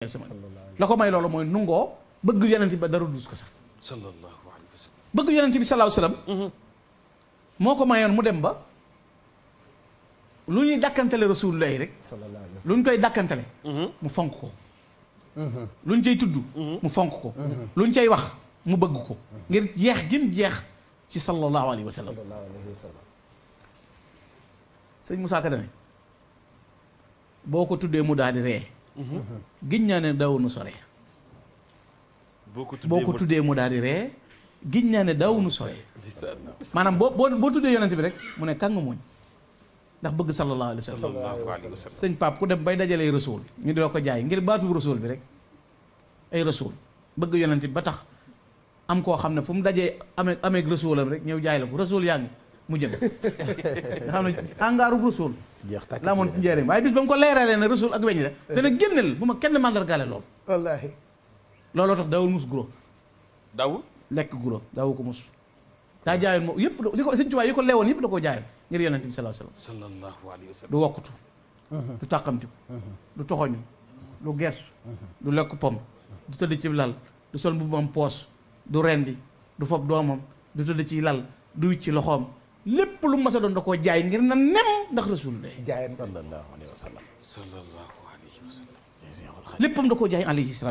la ko may loolu mooy nungoo bëgg yonent bi ba dara dus ko saf sallallahu alayhi wa sallam bëgg yonent bi sallallahu alayhi wa sallam moo ko mayoon mu dem ba lu ñuy dàkkantale rasulullahi rek lu ñu koy dàkkantale mu fonk ko lu ñu cay tudd mu fonk ko lu ñu cay wax mu bëgg ko ngir jeex gim jeex ci sallallahu alayhi wa sallam sëñ Moussa Ka dane boo ko tuddee mu daal di ree giñ naa ne daawunu sore boo ko tuddee mu daal di ree giñ naa ne daawunu sore maanaam boo tuddee yonent bi rek mu ne kàng muñ ndax bëgg sallallahu alayhi wa sallam sëñ Pape ku dem bay dajalee rasul ñu di la ko jaay ngir baatu rasul bi rek ay rasul bëgg yonent bi ba tax am koo xam ne fu mu dajee amee rasulam rek ñëw jaay la ko rasul yaa ngi mu jëm nga xam ne angaaru rasul laa moon ci njëriñ waaye bis ba mu ko leeralee ne rasul ak weñ la dana génneel bu ma kenn mandargaale loolu wallaahi looloo tax daawul mus guro daawul lekk guro daawu ko mus daa jaayoon moom yëpp li ko sëñ Tuubaa yi ko leewoon yëpp da koo jaayoon ngir yonent bi sallallahu alayhi wa sallam du wokkutu du tàqamtiku du toxoñu du geesu du lekk pom du tëdd ci lal du sol mbubbam poos du rendi du fob doomam du tëdd ci lal du wicc ci loxoom lépp lu mas a doon da koo jaay ngir na nem ndax rasul de jaay sallallahu alayhi wa sallam sallallahu alayhi wa sallam léppam da koo jaay alayhi salaam